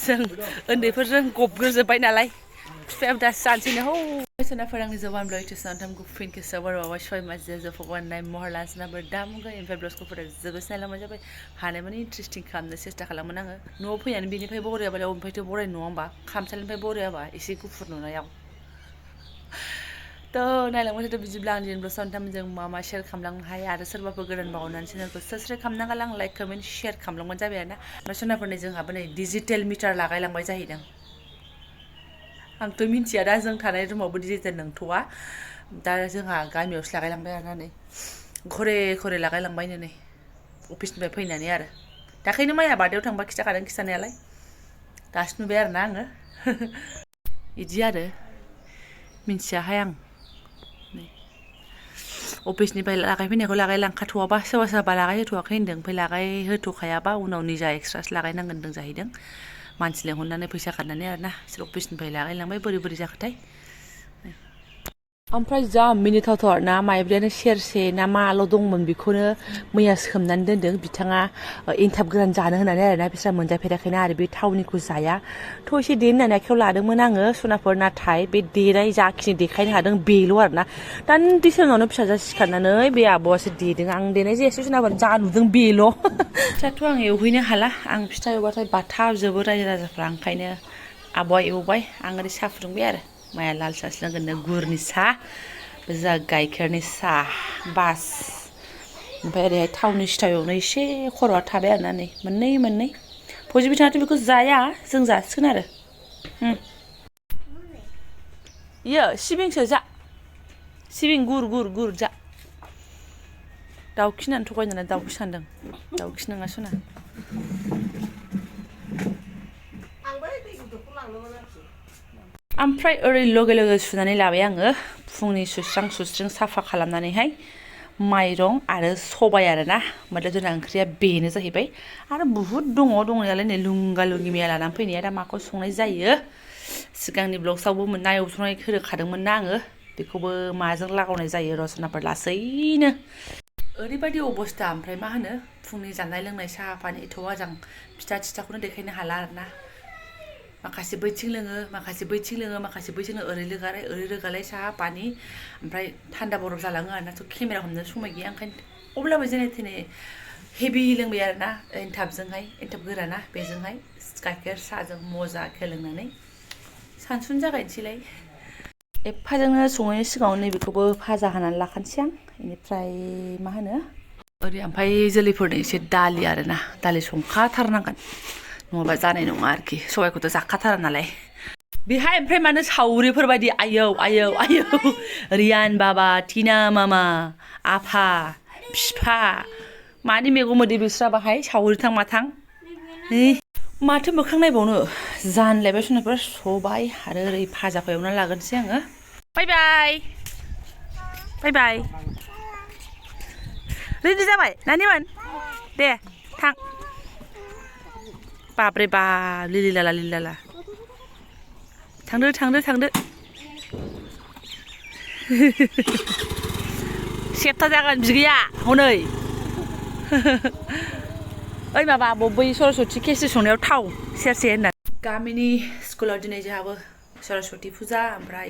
जों उन्दैफोरजों गबग्रोजोब्बाय नालाय बिफायाबो दासो जानोसैनो हौ सोना फोरोंनि Jobanivlog itu santam gufin ke sabar bawa shoy masjid Jofawan naik mohlan sana berdam ke influence ko pada जोबोद नायलांबाय जाबाय हानाय माने इन्ट्रेस्टिं खालामनो सेस्था खालामोन आङो न'आव फैनानै बेनिफ्राय बरायाबालाय अबेनिफ्रायथ' बरायनो नङा होमबा खामसालिनिफ्राय बरायाबा एसे गुफुर नुनायाव थ' नायलांबाय थादो बिदिब्ला आं दिनै सानथामजों मा मा शेयार खालामलांनो हायो आरो सोरबाफोर गोदान बावनानै चेनेलखौ साबस्क्राइब खालामना गालां लाइक कमेन्ट शेयार खालामलांबानो जाबाय आरोना ओमफ्राय सोनाफोरनि जोंहाबो नै डिजिटेल मिटार लागायलांबाय जाहैदों आंथ' मिन्थिया दा जों थानाय रुमावबो डिजिटेल नंथ'वा दा जोंहा गामियावसो लागायलांबाय आरोना नै घरे घरे लागायलांबायनो नै अफिसनिफ्राय फैनानै आरो दाखालिनो माइ आबादाव थांबा खिथाखादों खिथानायालाय दासो नुबाय आरोना आङो बिदि आरो मिन्थियाहाय आं अफिसनिफ्राय लागायफैनायखौ लागायलांखाथ'वाबा सोरबा सोरबा लागायहोथ'वाखै होनदों ओमफ्राय लागायहोथ'खायाबा उनाव निजा एक्सट्रासो लागायनांगोन होनदों जाहैदों मानसि लेंहरनानै फैसा खारनानै आरोना बिसोर अफिसनिफ्राय लागायलांबाय बोरै बोरै जाखोथाय ओमफ्राय जा मिनिथावथाव आरोना माइब्रायानो सेरसे ना माल' दंमोन बेखौनो मैया सोमनानै दोनदों बिथाङा एनथाब गोरान जानो होननानै आरोना बिस्रा मोनजाफेराखैना आरो बे थावनिखौ जाया थ' एसे देनो होननानै आखायाव लादोंमोन आङो सनाफोर नाथाय बे देनाय जाखिनि देखायनो हादों बेल' आरोना दान्दिसे उनावनो फिसाजोआ सिखारनानै बे आब'आसो देदों आं देनाय जायासै सनाफोर जा नुदों बेल' फिथाथ' आं एवहैनो हाला आं फिथा एवबाथाय बाथाबजोबो रायजो राजाफ्रा ओंखायनो आब'आ एवबाय आं ओरै साहा फुदुंबाय आरो माया लाल साहासो लोंगोननो गुरनि साहा जा गाइखेरनि साहा बास ओमफ्राय ओरैहाय थावनि सिथाव एवनो एसे खर'आ थाबाय आरोना नै मोननै फजि बिथाङाथ' बेखौ जाया जों जासिगोन आरो इयो सिबिंसो जा सिबिं गुर जा दाउखि होननानै थगायनानै दाउखि सानदों दाउखि नङा सना ओमफ्राय ओरै लगे लगे सुनानै लाबाय आङो फुंनि सुस्रां साफा खालामनानैहाय माइरं आरो सबाय आरोना ओमफ्राय जोंना ओंख्रिया बेनो जाहैबाय आरो बुहुद दंनायालाय नै लुंगा लुंगि मैया लानानै फैनाया दा माखौ संनाय जायो सिगांनि ब्लग्सआवबो ना एवथ्र'नाय होखादोंमोन ना आङो बेखौबो माजों लागावनाय जायो रसनाफोर लासैनो ओरैबायदि अबस्था ओमफ्राय मा होनो फुंनि जानाय लोंनाय साहा पानि एथ' मोजां फिथाखौनो देखायनो हाला आरोना माखासे बैथिं लोङो माखासे बैथिं लोङो ओरै रोगालाय साहा पानि ओमफ्राय थान्दा बरफ जालाङो आरोना थ' केमेरा हमनो समाय गैया ओंखायनो अब्लाबो जेने थेने हेभि लोंबाय आरोना एनथाब गोराना बेजोंहाय गाइखेर साहाजों मजाके लोंनानै सानसुनि जागायनोसैलाय एफाजोंनो संनायनि सिगाङाव नैबेखौबो भाजा हानानै लाखानोसै आं बेनिफ्राय मा होनो ओरै ओमफ्राय जोलैफोरनो एसे दालि आरोना दालि संखाथारनांगोन नङाबा जानाय नङा आरोखि सबायखौथ' जाखाथारा नालाय बेहाय ओमफ्राय मानो सावरिफोर बायदि आयौ रियान बाबा टिना मामा आफा बिफा मानि मैगं मोदै बिस्रा बाहाय सावरिथां माथां माथो मोखां नायबावनो जानलायबाय सनाफोर सबाय आरो ओरै भाजाखौ एवनानै लागोनसै आङो बाय रेडि जाबाय नानिमोन दे थां बाब्रे बाब लिलि लाला थांदो सेबथा जागोन बिगैया हनै ओइ माबा बै सरस्वती केसि संनायाव थाव सेरसे होनना गामिनि स्कुलाव दिनै जोंहाबो सरस्वती फुजा ओमफ्राय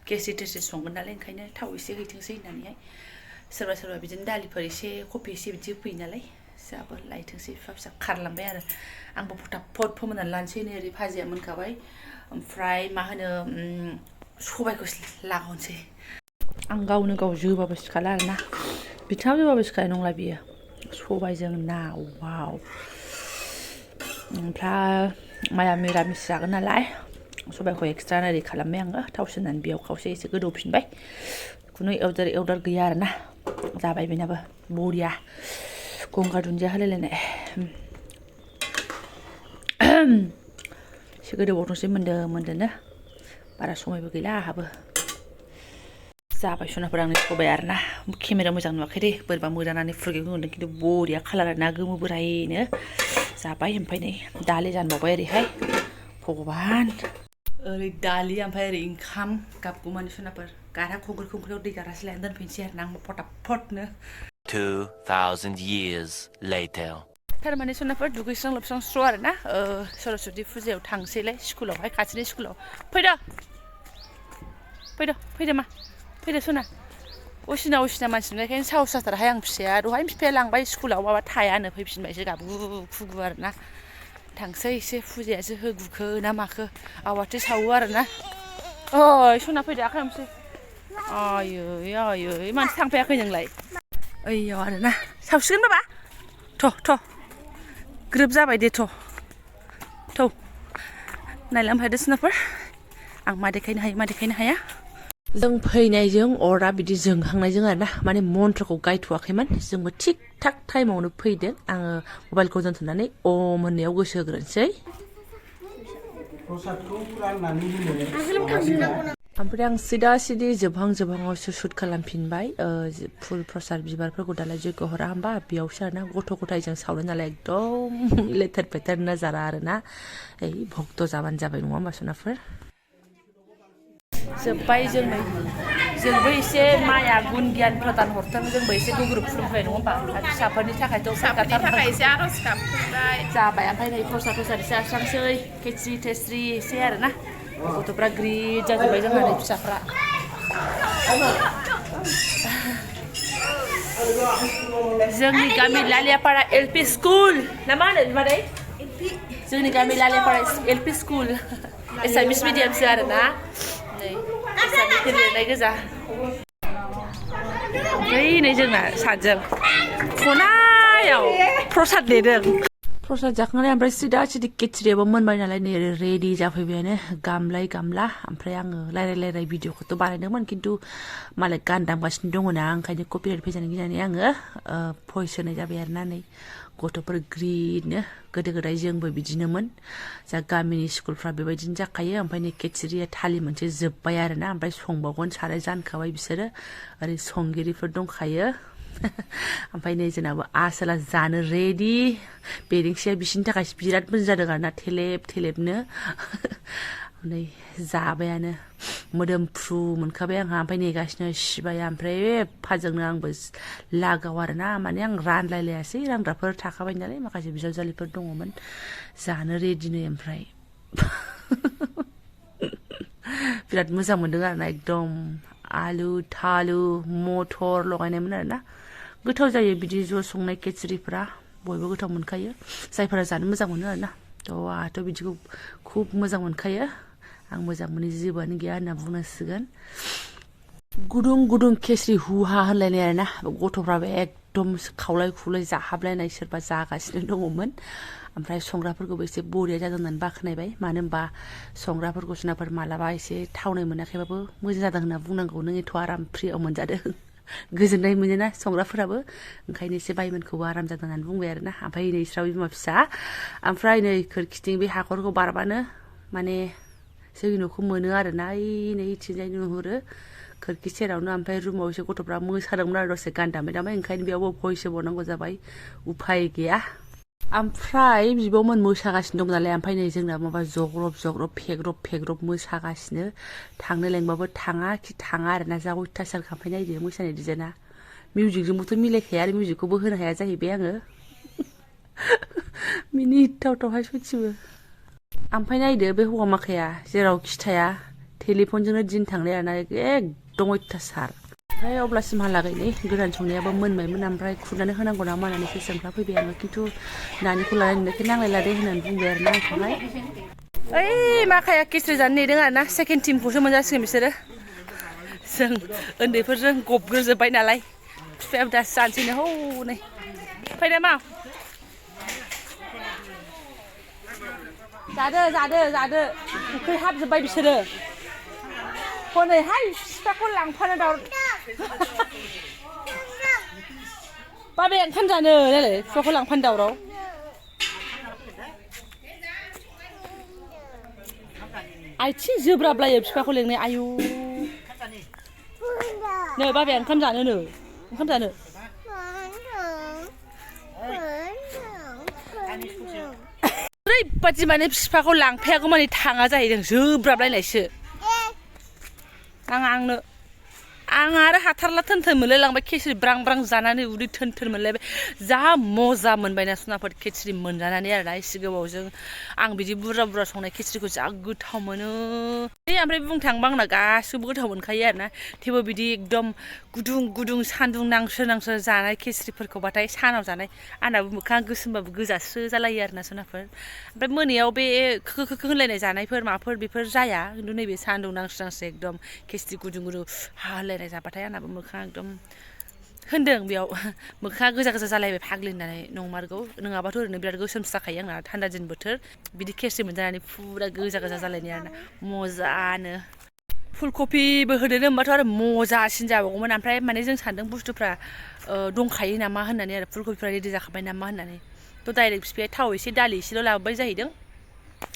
केसि टेसि संगोन नालाय ओंखायनो थाव एसे हैथोंसै होननानैहाय सोरबा बिदिनो दालिफोर एसे कफि एसे बिदि होफैयो नालाय जोंहाबो लायथोंसै फिसा खारलांबाय आरो आंबो फटाफट फोमोननानै लानोसै नै ओरै भाजिया मोनखाबाय ओमफ्राय मा होनो सबायखौ लागावनोसै आं गावनो गाव जोबाबो सिखाला आरोना बिथाङाबो जोबाबो सिखानाय नंला बियो सबायजों ना वाव ओमफ्राय माया मिरामिस जागोन नालाय सबायखौ एक्सट्रा रेडि खालामबाय आङो थाव सेरनानै बेयाव खावसे एसे गोदौफिनबाय खुनु एवदार गैया आरोना जाबाय बेनाबो बरिया गंगार दुन्दिया होलायलायनाय एसे गोदौबावथोंसै मोनदोनो बारा समायबो गैला आंहाबो जाबाय सनाफोर आंनि सबाय आरोना केमेरा मोजां नुवाखै दे बोरैबा मोदानानै फुरगेव होनदों खिन्थु बरिया कालार ना गोमो बोरायनो जाबाय ओमफ्राय नै दालि जानबावबाय ओरैहाय भगबान ओरै दालि ओमफ्राय ओरै ओंखाम गाबगौमानि सनाफोर गारहा खुंख्रियाव दै गारासो लायनानै दोनफैनोसै आरोना आं फटाफटनो 2000 years later थारमाने सनाफोर दुगैस्रां लोबस्रां स्र' आरो ना सरस्वती फुजायाव थांसैलाय स्कुलावहाय खाथिनि स्कुलाव फैदो मा फैदो सना असिना मानसि नुनायखायनो साहस जाथाराहाय आं फिसाया दहाय बिफाया लांबाय स्कुलाव माबा थायानो फैफिनबायसो गाबगु खुगु आरो ना थांसै एसे फुजायासो होगुखो ना माखो आवाथि सावो आरो ना ओइ सना फैदो आखाइ हमसै आयै मानसि थांफायाखै नोंलाय ओइयाव आरो ना सावसिगोन बाबा थ' ग्रोब जाबाय दे थ' नायलां फायदो सोनाफोर आं मा देखायनो हाया जों फैनायजों अरा बिदि जोंहांनायजों आरो ना माने मन्त्रखौ गायथ'वाखैमोन जोंबो थिग थाक टाइमावनो फैदों आङो मबाइलखौ दोनथ'नानै ओम होननायाव गोसो होग्रोनोसै ओमफ्राय आं सिदा जोबहांआवसो शुट खालामफिनबाय फुल प्रसाद बिबारफोरखौ दालाय जयग हरा होमबा बेयावसो आरो ना गथ' गथायजों सावनाय नालाय एकदम लेथेर फेथेर नजारा आरो ना ओइ भक्त जाबानो जाबाय नङा होमबा सनाफोर जोब्बाय जोंबो एसे माया गुन गियान प्रदान हरथों जोंबो एसे गुग्रुब खुलुमबाय नङा होमबा फिसाफोरनि थाखायथ' एसे आर'ज गाबफिनबाय जाबाय ओमफ्राय नै प्रसाद एसे आस्रांसै खेस्रि थेस्रि एसे आरो ना गथ'फ्रा ग्रिद जाजोब्बाय जोंहा नै फिसाफ्रा जोंनि गामि लालियापारा एलपि स्कुल ना मा होनो बिमादै जोंनि गामि लालियापारा एलपि स्कुल एसामिस मिडियामसो आरो ना नै एसामिस लिरनाय गोजा ओमफ्राय नै जोंना सानजों खनायाव प्रसाद नेदों प्रसाद जाखांनानै ओमफ्राय सिदा केट्रियाबो मोनबाय नालाय नै रेडि जाफैबायानो गामला ओमफ्राय आङो रायलाय भिडिअखौथ' बानायदोंमोन खिन्थु मालाय गान दामगासिनो दङना ओंखायनो कपिराइट फैजानो गिनानै आङो भइस होनाय जाबाय आरोना नै गथ'फोर ग्रिदनो गोदो गोदाय जोंबो बिदिनोमोन जा गामिनि स्कुलफ्रा बेबायदिनो जाखायो ओमफ्राय नै केट्रिया थालि मोनसे जोब्बाय आरोना ओमफ्राय संबावगोन साराय जानखाबाय बिसोरो ओरै संगिरिफोर दंखायो ओमफ्राय नै जोंनाबो आसोला जानो रेडि बेरेंसिया बिसिनि थाखाय बिराद मोजां जादों आरोना थेलेबनो नै जाबायानो मोदोमफ्रु मोनखाबाय आंहा ओमफ्राय नेगासिनो सिबाया ओमफ्राय एफाजोंनो आंबो लागाव आरोना माने आं रानलायलायासै रानग्राफोर थाखाबाय नालाय माखासे बिजावजालिफोर दङमोन जानो रेडिनो ओमफ्राय बिराद मोजां मोनदों आरोना एकदम आलु थालु मटर लगायनायमोन आरोना गोथाव जायो बिदि ज' संनाय केट्रिफ्रा बयबो गोथाव मोनखायो जायफोरा जानो मोजां मोनो आरोना थ' आंहाथ' बिदिखौ खुब मोजां मोनखायो आं मोजां मोनै जेबोआनो गैया होनना बुंनांसिगोन गुदुं केसरि हुहा होनलायनाय आरोना गथ'फ्राबो एकदम खावलाय खुलाय जाहाबलायनाय सोरबा जागासिनो दङमोन ओमफ्राय संग्राफोरखौबो एसे बरिया जादों होननानै बाख्नायबाय मानो होनबा संग्राफोरखौ सोरनाफोर मालाबा एसे थावनाय मोनाखैबाबो मोजां जादों होनना बुंनांगौ नों एथ' आराम फ्रियाव मोनजादों गोजोननाय मोनोना संग्राफोराबो ओंखायनो एसे बायमोनखौबो आराम जादों होननानै बुंबाय आरोना ओमफ्राय नै स्राव बिमा फिसा ओमफ्राय नै खोरखिथिं बे हाखरखौ बारबानो माने जोंनि न'खौ मोनो आरोना नै इथिंजाय नुहुरो खोरखि सेरावनो ओमफ्राय रुमाव एसे गथ'फ्रा मोसादोंमोन आरो दसे गान दामै ओंखायनो बेयावबो भइस होबावनांगौ जाबाय उफाय गैया ओमफ्राय बिब'मोन मोसागासिनो दं नालाय ओमफ्राय नै जोंना माबा जग्रब फेग्रब मोसागासिनो थांनो लेंबाबो थाङा आरोना जा अयथासार खामफाय नायदो मोसानाय डिजाइना मिउजिकजोंबोथ' मिलायखाया आरो मिउजिकखौबो होनो हाया जाहैबाय आङो मिनिथावहाय सयथिबो ओमफ्राय नायदो बे हौवा माखाया जेरावखि थाया टेलिफनजोंनो दिन थांनाय आरोना एकदम अयथासार ओमफ्राय अब्लासिमहालागै नै गोदान संनायाबो मोनबायमोन ओमफ्राय खुरनानै होनांगौ नामा होननानै सोंख्ला फैबाय आङो खिन्थु नानिखौ लानानै नुनायखाय नांलायला दे होननानै बुंबाय आरोना आंखौहाय ओइ माखाया केट्रि जानो नेदों आरोना सेकेन्ड टिमखौसो मोनजासिगोन बिसोरो जों उन्दैफोरजों गबग्रोजोब्बाय नालाय बिफायाबो दासो जानोसैनो हौनै फैदो मा जादो उखै हाबजोब्बाय बिसोरो हनैहाय बिफाखौ लांफानो बाबाया ओंखाम जानो नालाय बिफाखौ लांफानो दावराव आथिं जोब्राबलायो बिफाखौ लेंनाय आयु नै बाबाया ओंखाम जानो ओरैबादि माने बिफाखौ लांफायागौ माने थाङा जाहैदों जोब्राबलायनायसो आंनो आं आरो हाथारला थोन मोनलायलांबाय खिचुरि ब्रां ब्रां जानानै उदै थोन मोनलायबाय जा मजा मोनबायना सनाफोर खिचुरि मोनजानानै आरोना एसे गोबावजों आं बिदि बुरजा संनाय खिचुरिखौ जा गोथाव मोनो ओमफ्राय बुंनो थाङोबा आंना गासिबो गोथाव मोनखायो आरोना थेवबो बिदि एकदम गुदुं सान्दुं नांसो जानाय खिचुरिफोरखौबाथाय सानाव जानाय आंनाबो मोखाङा गोसोमबाबो गोजासो जालायो आरोना सनाफोर ओमफ्राय मोनायाव बे खोखो होनलायनाय जानायफोर माफोर बेफोर जाया खिन्थु नैबे सान्दुं नांसो एकदम खिचुरि गुदुं हा होनलायनाय जाबाथाय आंनाबो मोखाङा एकदम होनदों बेयाव मोखाङा गोजा जालायबाय फाग्लि होननानै नंमारगौ नङाबाथ' ओरैनो बिराद गोसोमसो जाखायो आंना थान्दा दिन बोथोर बिदि खिचुरि मोनजानानै फुरा गोजा जालायनाय आरोना मजानो फुलकबिबो होदेरो होमबाथ' आरो मजासिन जाबावगौमोन ओमफ्राय माने जों सानदों बुस्थुफ्रा दंखायो नामा होननानै आरो फुलकबिफ्रा रेडि जाखाबाय नामा होननानै थ' डाइरेक्ट बिफाया थाव एसे दालि एसेल' लाबोबाय जाहैदों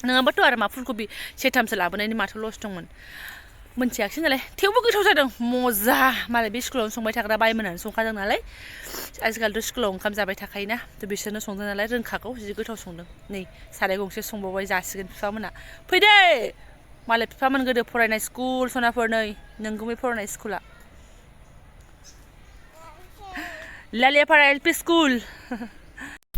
नङाबाथ' आरो मा फुलकबि सेरथामसो लाबोनायनि माथो लस दंमोन मोनथियाखिसै नालाय थेवबो गोथाव जादों मजा मालाय बे स्कुलावनो संबाय थाग्रा बायमोनानो संखादों नालाय आजिखालिथ' स्कुलाव ओंखाम जाबाय थाखायोना थ' बिसोरनो संदों नालाय रोंखागौ जि गोथाव संदों नै साराय गंसे संबावबाय जासिगोन बिफामोना फैदे मालाय बिफामोन गोदो फरायनाय स्कुल सनाफोर नै नोंगुमै फरायनाय स्कुला लालियापारा एल पि स्कुल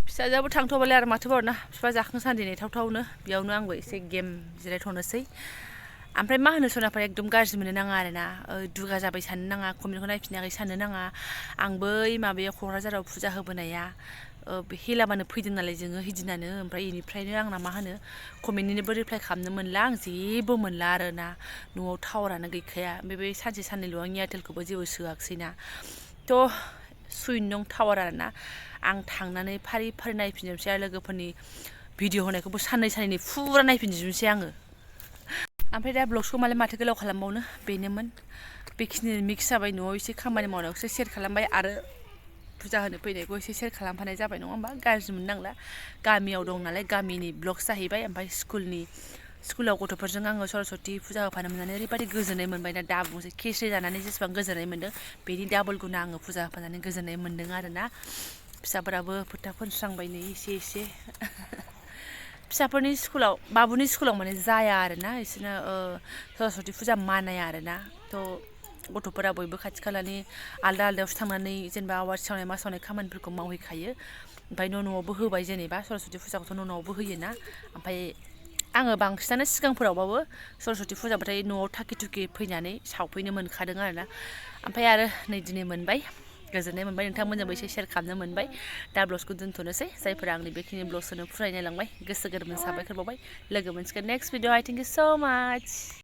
फिसाजोआबो थांथ'बायलै आरो माथो बावना बिफा जाखां सान्दि नेथावथावनो बेयावनो आंबो एसे गेम जिरायथ'नोसै ओमफ्राय मा होनो सनाफोर एकदम गाज्रि मोननो नाङा आरोना दुगा जाबाय साननो नाङा कमेन्टखौ नायफिनाखै साननो नाङा आं बै माबायाव क'क्राझाराव फुजा होबोनाया हेलाबानो फैदों नालाय जोङो हिदिनानो ओमफ्राय बेनिफ्रायनो आंना मा होनो कमेन्टनिनोबो रिप्लाय खालामनो मोनला आं जेबो मोनला आरोना न'आव टावारानो गैखाया ओमफ्राय बे सानसे साननैल' आं एयारटेलखौबो जेबो सोआखिसैना थ' सुइनं टावार आरोना आं थांनानै फारि नायफिनजोबसै आरो लोगोफोरनि भिडिअ होनायखौबो साननै फुरा नायफिनजोबनोसै आङो ओमफ्राय दा ब्लगसखौ माथो गोलाव खालामबावनो बेनोमोन बेखिनि मिक्स जाबाय न'आव एसे खामानि मावनायखौसो सेयार खालामबाय आरो फुजा होनो फैनायखौ एसे सेयार खालामफानाय जाबाय नङा होमबा गाज्रि मोननांला गामियाव दं नालाय गामिनि ब्लग्स जाहैबाय ओमफ्राय स्कुलाव गथ'फोरजों आङो सरस्वती फुजा होफानो मोननानै ओरैबायदि गोजोननाय मोनबाय ना दा बुंसै खिचुरि जानानै जेसेबां गोजोननाय मोन्दों बेनि डाबल गुना आङो फुजा होफानानै गोजोननाय मोन्दों आरोना फिसाफोराबो फोथा फोनस्रांबाय नै एसे फिसाफोरनि स्कुलाव बाबुनि स्कुलाव माने जाया आरोना बिसोरना सरस्वती फुजा मानाया आरोना थ' गथ'फोरा बयबो खाथि खालानि आलदायावसो थांनानै जेनेबा आवाथि सावनाय मा सावनाय खामानिफोरखौ मावहैखायो ओमफ्राय न'आवबो होबाय जेनेबा सरस्वती फुजाखौथ' न'आवबो होयोना ओमफ्राय आङो बांसिनानो सिगांफोरावबाबो सरस्वती फुजाबाथाय न'आव थाखि फैनानै सावफैनो मोनखादों आरोना ओमफ्राय आरो नै दिनै मोनबाय गोजोननाय मोनबाय नोंथांमोनजोंबो एसे सेयार खालामनो मोनबाय दा ब्लग्सखौ दोनथ'नोसै जायफोरा आंनि बेखिनि ब्लग्स होनो फरायनायलांबाय गोसो गोरबोनि साबायखर बावबाय लोगो मोनसिगोन next video I thank you स' माच